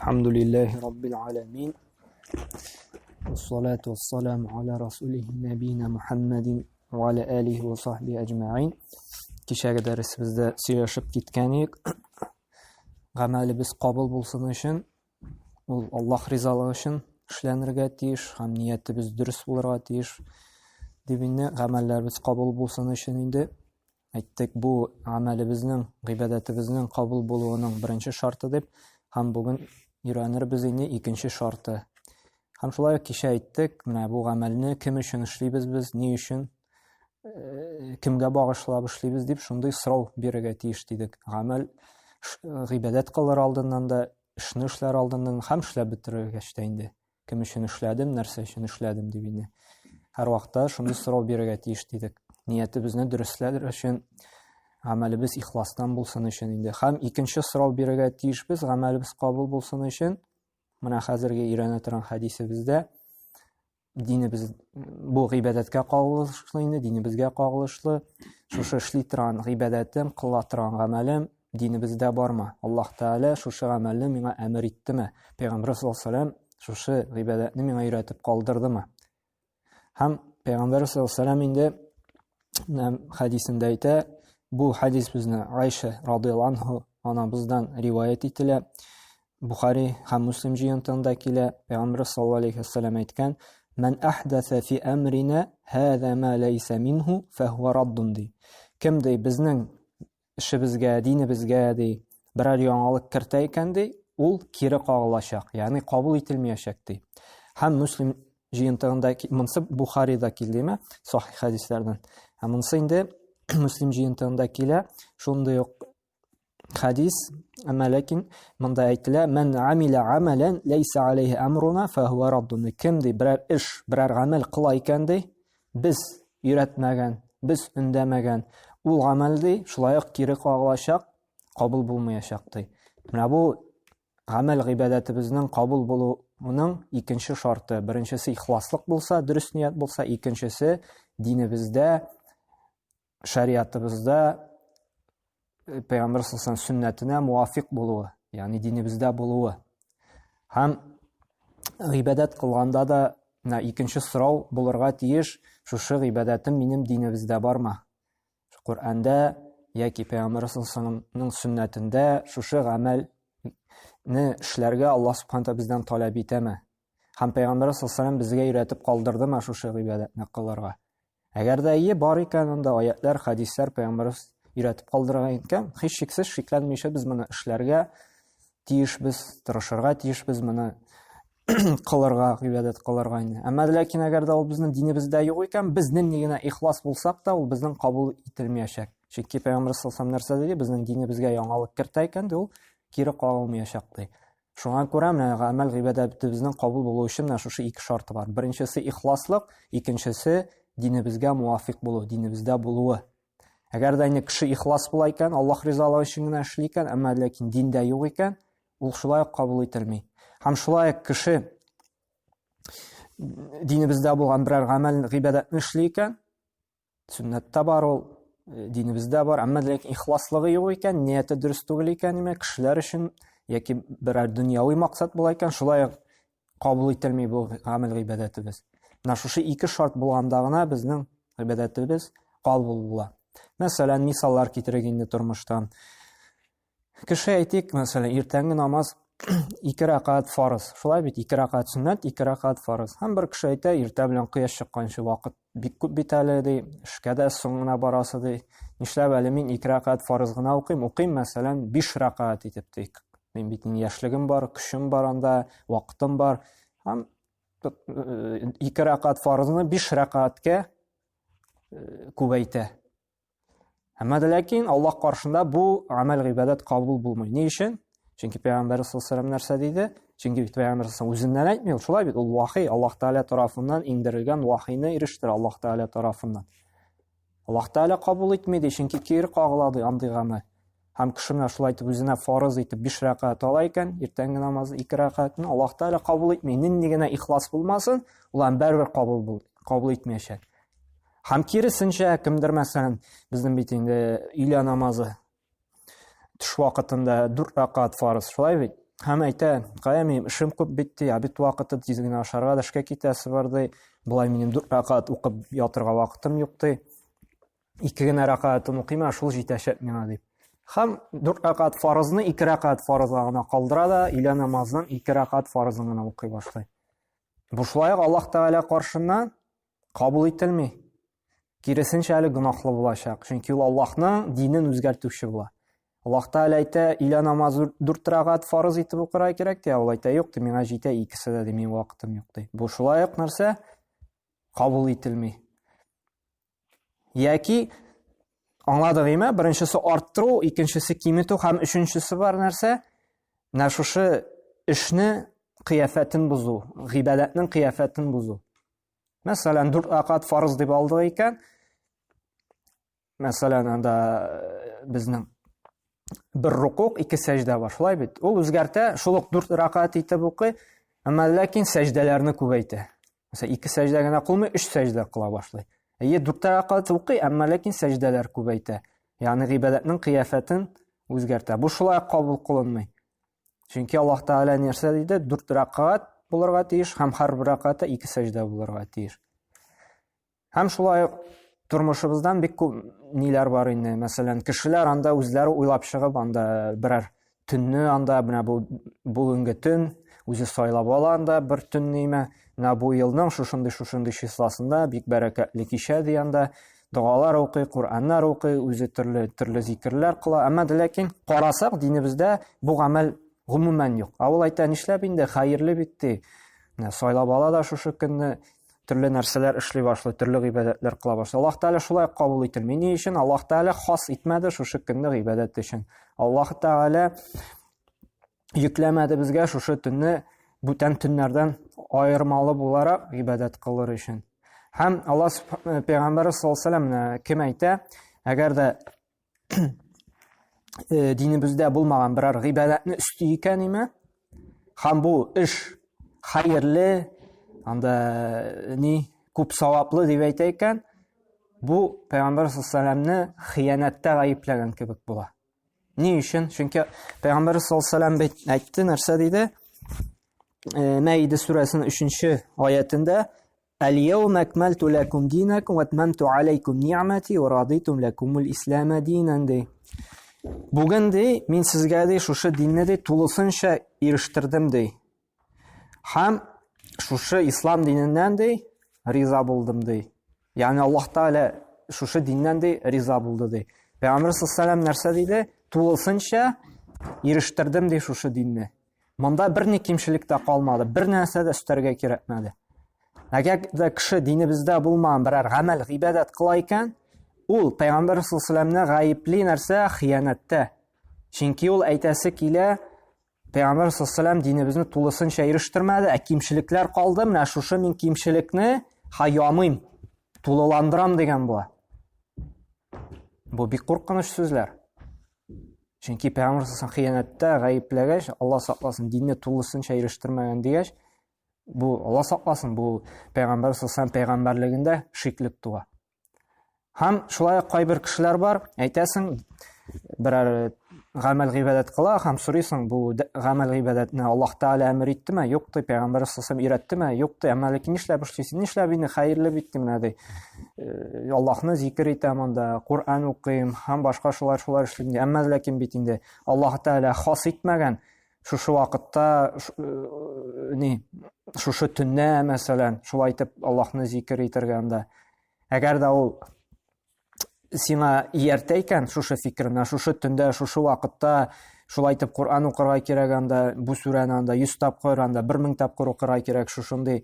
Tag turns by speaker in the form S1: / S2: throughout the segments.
S1: الحمد لله رب العالمين والصلاة والسلام على رسوله نبينا محمد وعلى آله وصحبه أجمعين. Кичәге дәресебездә сөйләшеп киткән идек. Гамәлебез кабул булсын өчен, ул Аллаһ ризалыгы өчен эшләнергә тиеш һәм ниятебез дөрес булырга тиеш дип инде гамәлләребез кабул булсын өчен инде Әйттек, бу гамәлебезнең, гыйбадәтебезнең кабул булуының беренче шарты дип, һәм бүген өйрәнербез инде икенче шарты. Һәм шулай ук кичә әйттек, менә бу гамәлне кем өчен эшлибез без, ни өчен, э, кемгә багышлап эшлибез дип шундый сорау бирергә тиеш дидек. Гамәл гыйбадәт кылыр алдыннан да, эшне эшләр алдыннан һәм эшләп бетергәч тә инде. Кем өчен эшләдем, нәрсә өчен эшләдем дип инде. Һәрвакытта шундый сорау бирергә тиеш дидек. Ниятебезне дөресләр өчен, гамәлебез ихластан булсын өчен инде. Һәм икенче сорау бирергә тиешбез, гамәлебез кабул булсын өчен. Менә хәзерге өйрәнә торган хәдисебездә динебез бу гыйбадәткә кагылышлы инде, динебезгә кагылышлы. Шушы эшли торган гыйбадәтем, кыла торган гамәлем динебездә бармы? Аллаһ Тәгалә шушы гамәлне миңа әмер иттеме? Пәйгамбер саллаллаһу алейһи шушы гыйбадәтне миңа өйрәтеп калдырдымы? Һәм Пәйгамбер саллаллаһу алейһи инде хәдисендә әйтә, бу хәдис безне Айша радияллаһу анху анабыздан риваять ителә. Бухари һәм Муслим җыентыгында килә. Пәйгамбер саллаллаһу алейһи вәсәлләм әйткән: "Ман ахдаса фи амрина һаза ма лайса минху фахуа раддун" ди. Кем ди безнең эшебезгә, динебезгә ди, берәр яңалык кертә икән ди, ул кире кагылачак, ягъни кабул ителмәячәк ди. Һәм Муслим җыентыгында монысы Бухарида килдеме, сахих хәдисләрдән. Ә монысы инде Муслим җыентыгында килә, шундый ук хәдис, әмма ләкин монда әйтелә: "Ман амила амалан ләйсә алейхи амруна фахуа раддун". Кем ди берәр эш, берәр гамәл кыла икән ди, без өйрәтмәгән, без өндәмәгән ул гамәл ди, шулай ук кире кагылачак, кабул булмаячак ди. Менә бу гамәл гыйбадәтебезнең кабул булуының икенче шарты. Беренчесе ихласлык булса, дөрес ният булса, икенчесе динебездә, шариатыбызда э, пәйгамбер саллаллаху сөннәтенә муафик булуы, ягъни динебездә булуы. Һәм гыйбадәт кылганда да менә икенче сорау булырга тиеш, шушы гыйбадәтем минем динебездә бармы? Коръәндә яки пәйгамбер саллаллаху сөннәтендә шушы гамәлне эшләргә Аллаһ субхана бездән таләп итәме? Һәм пәйгамбер саллаллаху безгә өйрәтеп калдырдымы шушы гыйбадәтне кылырга? Әгәр дә ие бар икән, анда аятлар, хәдисләр пәйгамбәребез өйрәтеп калдырган икән, һичшиксез шикләнмичә без моны эшләргә тиешбез, тырышырга тиешбез моны кылырга, гыйбадәт кылырга инде. Әмма ләкин әгәр дә ул безнең динебездә юк икән, без нинди генә ихлас булсак та, ул безнең кабул ителмәячәк. Чөнки пәйгамбер саллаллаху алейһи нәрсә диде? Безнең динебезгә яңалык кертә икән, ди, ул кире кагылмаячак ди. Шуңа күрә менә гамәл гыйбадәтебезнең кабул булу өчен менә шушы ике шарты бар. Беренчесе ихласлык, икенчесе динебезгә муафик булу, динебездә булуы. Әгәр дә инде кеше ихлас була икән, Аллаһ ризалыгы өчен генә эшли икән, әмма ләкин диндә юк икән, ул шулай ук кабул ителми. Һәм шулай ук кеше динебездә булган берәр гамәл гыйбадәтне эшли икән, Сөннәттә бар ул, э, динебездә бар, әмма ләкин ихласлыгы юк икән, нияте дөрес түгел икән, димәк, кешеләр өчен яки берәр дөньяви максат була икән, шулай ук кабул ителми бу гамәл гыйбадәтебез. Менә шушы ике шарт булганда гына безнең гыйбадәтебез кабул була. Мәсәлән, мисаллар китерик инде тормыштан. Кеше әйтик, мәсәлән, иртәнге намаз ике рәкәгать фарыз. Шулай бит, ике рәкәгать сөннәт, ике рәкәгать фарыз. Һәм бер кеше әйтә, иртә белән кояш чыкканчы вакыт бик күп бит әле, ди, эшкә дә соң гына барасы, ди. Нишләп әле мин ике рәкәгать фарыз гына укыйм? Укыйм, мәсәлән, биш рәкәгать итеп, ди. Мин бит инде яшьлегем бар, көчем бар анда, вакытым бар. Һәм э, ике рәкәгать фарызны биш рәкәгатькә э, күбәйтә. Әмма дә ләкин Аллаһ каршында бу гамәл гыйбадәт кабул булмый. Ни өчен? Чөнки Пәйгамбәр саллаллаху алейһи нәрсә диде? Чөнки бит Пәйгамбәр саллаллаху үзеннән әйтми, ул шулай бит, ул вахи, Аллаһ Тәгалә тарафыннан иңдерелгән вахины ирештерә Аллаһ Тәгалә тарафыннан. Аллаһ Тәгалә кабул итми ди, чөнки кире кагыла ди андый гамәл. Һәм кеше менә шулай итеп үзенә фарыз итеп 5 рәкәгать ала икән, иртәнге намазы 2 рәкәгатен Аллаһ Тәгалә кабул итми. Нинди генә ихлас булмасын, ул аны барыбер кабул кабул итмәячәк. Һәм киресенчә, кемдер мәсәлән, безнең бит инде өйлә намазы төш вакытында дүрт рәкәгать фарыз, шулай бит? Һәм әйтә, кая минем эшем күп бит ди, обед вакыты тиз генә ашарга да эшкә китәсе бар ди. Болай минем дүрт рәкәгать укып ятырга вакытым юк ди. Ике генә рәкәгатен укыйм, ә шул җитәчәк миңа дип. Һәм дүрт рәкәгать фарызны ике рәкәгать фарызга гына калдыра да, өйлә намазының ике рәкәгать фарызын гына укый башлый. Бу шулай ук Аллаһ Тәгалә каршыннан кабул ителми. Киресенчә әле гөнаһлы булачак. Чөнки ул Аллаһның динен үзгәртүче була. Аллаһ Тәгалә әйтә, өйлә намазы дүрт рәкәгать фарыз итеп укырга кирәк ди, ул әйтә, юк, ди, миңа җитә икесе дә, ди, минем вакытым юк, ди. Бу шулай ук нәрсә кабул ителми. Яки аңладык име? Беренчесе арттыру, икенчесе киметү һәм өченчесе бар нәрсә? Менә шушы эшне кыяфәтен бозу, гыйбадәтнең кыяфәтен бозу. Мәсәлән, дүрт рәкәгать фарыз дип алдык икән, мәсәлән, анда э, безнең бер рукук, ике сәҗдә бар, шулай бит. Ул үзгәртә, шул ук дүрт рәкәгать итеп укый, әмма ләкин сәҗдәләрне күбәйтә. Мәсәлән, ике сәҗдә генә кылмый, өч сәҗдә кыла башлый. Әйе, дүрт рәкәгать укый, әмма ләкин сәҗдәләр күбәйтә. Ягъни гыйбадәтнең кыяфәтен үзгәртә. Бу шулай кабул кылынмый. Чөнки Аллаһ Тәгалә нәрсә диде? Дүрт рәкәгать булырга тиеш һәм һәрбер рәкәгатьтә ике сәҗдә булырга тиеш. Һәм шулай ук тормышыбыздан бик күп ниләр бар инде. Мәсәлән, кешеләр анда үзләре уйлап чыгып, анда берәр төнне анда менә бу бүгенге төн үзе сайлап ала анда бер төн ниме, менә бу елның шушындый шушындый числосында бик бәрәкәтле кичә ди анда догалар укый, Коръәннәр укый, үзе төрле төрле зикерләр кыла. Әмма дә ләкин карасак, динебездә бу гамәл гомумән юк. Ә ул әйтә, нишләп инде, хәерле бит ди. Менә сайлап ала да шушы көнне төрле нәрсәләр эшли башлый, төрле гыйбадәтләр кыла башлый. Аллаһ Тәгалә шулай кабул ителми. Ни өчен? Аллаһ Тәгалә хас итмәде шушы көнне гыйбадәт өчен. Аллаһ Тәгалә йөкләмәде безгә шушы төнне бүтән төннәрдән аермалы буларак гыйбадәт кылыр өчен. Һәм Аллаһ э, пәйгамбәре саллаллаһу алейһи вәсәлләм кем әйтә, әгәр дә э, динебездә булмаган берәр гыйбадәтне өсти икән име, һәм бу эш хәерле, анда э, ни күп саваплы дип әйтә икән, бу пәйгамбәр саллаллаһу алейһи вәсәлләмне хыянәттә гаепләгән кебек була. Ни өчен? Чөнки Пәйгамбәр саллаллаһу алейһи бит әйтте, нәрсә диде? Э, Мәиде сүрәсенең 3-нче аятендә Әл-яума акмальту лакум динакум ва атмамту алейкум ни'мати ва радиту лакумул ислама динан ди. Бүген ди, мин сезгә ди шушы динне ди тулысынча ирештердем ди. Һәм шушы ислам диненнән ди риза булдым ди. Ягъни Аллаһ Тәгалә шушы диннән ди риза булды ди. Пәйгамбер саллаллаху нәрсә диде? Тулысынча ирештердем ди шушы динне. Монда бер ни кимчелек тә калмады, бер нәрсә дә өстәргә кирәкмәде. Әгәр дә кеше динебездә булмаган берәр гамәл, гыйбадәт кыла икән, ул Пәйгамбер саллаллаху гаепли нәрсә хыянәттә. Чөнки ул әйтәсе килә, Пәйгамбәр саллаллаху динебезне тулысынча ирештермәде, ә кимчелекләр калды. Менә шушы мин кимчелекне хаямыйм, тулыландырам дигән була. Бу бик куркыныч сүзләр. Чөнки Пәйгамбәр саллаллаху хыянәттә гаепләгәч, Алла сакласын, динне тулысынча ирештермәгән дигәч, бу Алла сакласын, бу Пәйгамбәр саллаллаху пәйгамбәрлегендә шиклек туа. Һәм шулай ук кайбер кешеләр бар, әйтәсең, берәр гамәл гыйбадәт кыла һәм сорыйсың, бу гамәл гыйбадәтне Аллаһ Тәгалә әмер иттеме? Юк ди, пәйгамбәр саллаллаху өйрәттеме? Юк ди, әмма ләкин нишләп эшлисең? Нишләп инде хәерле бит ди менә ди. Э, Аллаһны зикер итәм анда, Коръән укыйм һәм башка шулар шулар эшлим ди. Әмма ләкин бит инде Аллаһ Тәгалә хас итмәгән шушы вакытта э, ни шушы төннә мәсәлән, шулай итеп Аллаһны зикер итәргә анда. Әгәр дә ул сиңа ияртә икән шушы фикеренә, шушы төндә, шушы вакытта шулай итеп Коръән укырга кирәк анда, бу сүрәне анда 100 тапкыр, анда 1000 тапкыр укырга кирәк, шушындый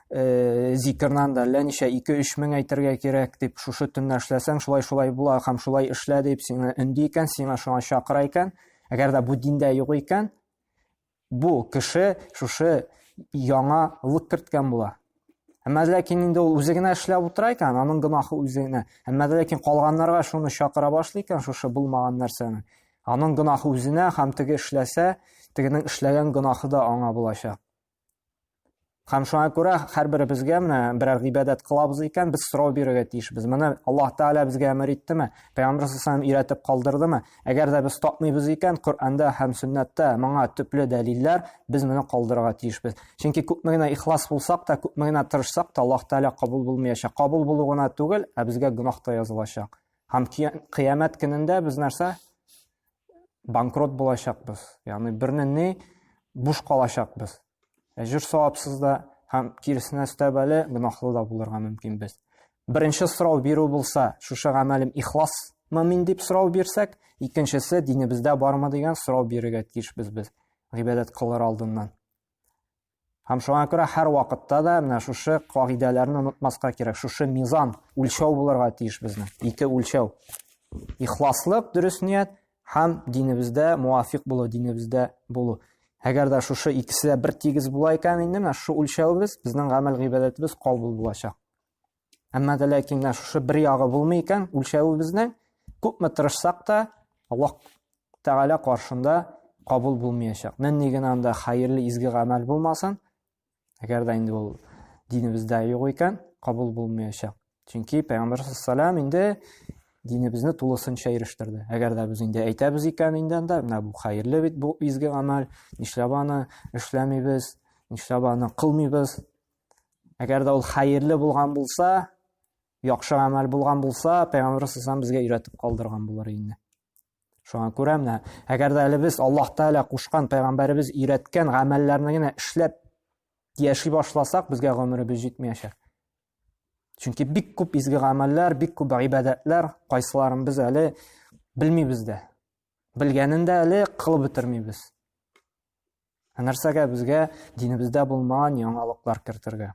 S1: э, зикерне анда әллә ничә 2-3 мең әйтергә кирәк дип шушы төндә эшләсәң, шулай-шулай була һәм шулай эшлә дип сине өнди икән, сиңа шуңа чакыра икән, әгәр дә бу диндә юк икән, Бу кеше шушы яңа лык керткән була. Әмма ләкин инде ул үзе генә эшләп утыра икән, аның гөнаһы үзенә. Әмма ләкин калганнарга шуны чакыра башлый икән, шушы булмаган нәрсәне. Аның гөнаһы үзенә һәм теге эшләсә, тегенең эшләгән гөнаһы да аңа булачак. Һәм шуңа күрә һәрберебезгә менә берәр гыйбадәт кылабыз икән, без сорау бирергә тиешбез. Моны Аллаһ Тәгалә безгә әмер иттеме? Пәйгамбер саллаллаху өйрәтеп калдырдымы? Әгәр дә без тапмыйбыз икән, Коръәндә һәм сөннәттә моңа төпле дәлилләр, без моны калдырырга тиешбез. Чөнки күпме генә ихлас булсак та, күпме генә тырышсак та, Аллаһ Тәгалә кабул булмаячак. Кабул булу гына түгел, ә безгә гөнаһ та язылачак. Һәм кыямәт көнендә без нәрсә? Банкрот булачакбыз. Ягъни бернинди буш калачакбыз. Әҗер савапсыз да һәм киресенә өстәп әле гөнаһлы да булырга мөмкин без. Беренче сорау бирү булса, шушы гамәлем ихласмы мин дип сорау бирсәк, икенчесе динебездә бармы дигән сорау бирергә тиешбез без гыйбадәт кылыр алдыннан. Һәм шуңа күрә һәр вакытта да менә шушы кагыйдәләрне онытмаска кирәк. Шушы мизан, үлчәү булырга тиеш безнең. Ике үлчәү. Ихласлык, дөрес ният һәм динебездә муафик булу, динебездә булу. Әгәр дә шушы икесе дә бер тигез була икән, инде менә шушы үлчәүебез, безнең гамәл гыйбадәтебез кабул булачак. Әмма дә ләкин менә шушы бер ягы булмый икән, үлчәвебезнең күпме тырышсак та, Аллаһ Тәгалә каршында кабул булмаячак. Нинди генә анда хәерле изге гамәл булмасын, әгәр дә инде ул динебездә юк икән, кабул булмаячак. Чөнки Пәйгамбәр саллаллаху инде динебезне тулысынча ирештерде. Әгәр дә без инде әйтәбез икән инде анда, менә бу хәерле бит бу изге гамәл, нишләп аны эшләмибез, нишләп аны кылмыйбыз, Әгәр дә ул хәерле булган булса, яхшы гамәл булган булса, Пәйгамбер саллаллаху безгә өйрәтеп калдырган булыр инде. Шуңа күрә менә, әгәр дә әле без Аллаһ Тәгалә кушкан, пәйгамбәребез өйрәткән гамәлләрне генә эшләп яши башласак, безгә гомеребез җитмәячәк. Чөнки бик күп изге гамәлләр, бик күп гыйбадәтләр, кайсыларын без әле белмибез дә. Белгәнен дә әле кылып бетермибез. Ә нәрсәгә безгә динебездә булмаган яңалыклар кертергә?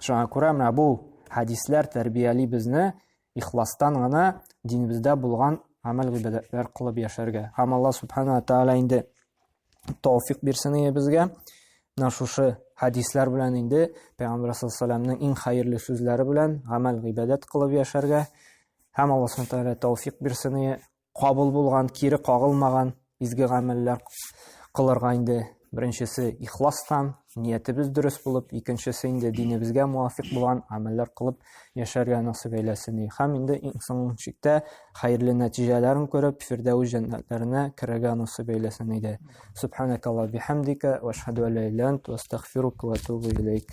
S1: Шуңа күрә менә бу хәдисләр тәрбияли безне ихластан гына динебездә булган гамәл гыйбадәтләр кылып яшәргә. Һәм Алла субхана ва тааля инде тауфик бирсен ие безгә. Менә шушы хәдисләр белән инде Пәйгамбәр саллаллаху иң хәерле сүзләре белән гамәл гыйбадәт кылып яшәргә. Һәм Алла субхана тааля тауфик бирсен ие кабул булган, кире кагылмаган изге гамәлләр кылырга инде беренчесе ихластан, ниятебез дөрес булып, икенчесе инде динебезгә муафик булган гамәлләр кылып яшәргә насыйп әйләсен. Һәм инде иң соңгы чиктә хәерле нәтиҗәләрен күреп, Фирдәүс җәннәтләренә керергә насыйп әйләсен иде. Субханакалла бихамдика ва ашһаду ан ла иляха илля ант ва астагфирука ва атубу илейк.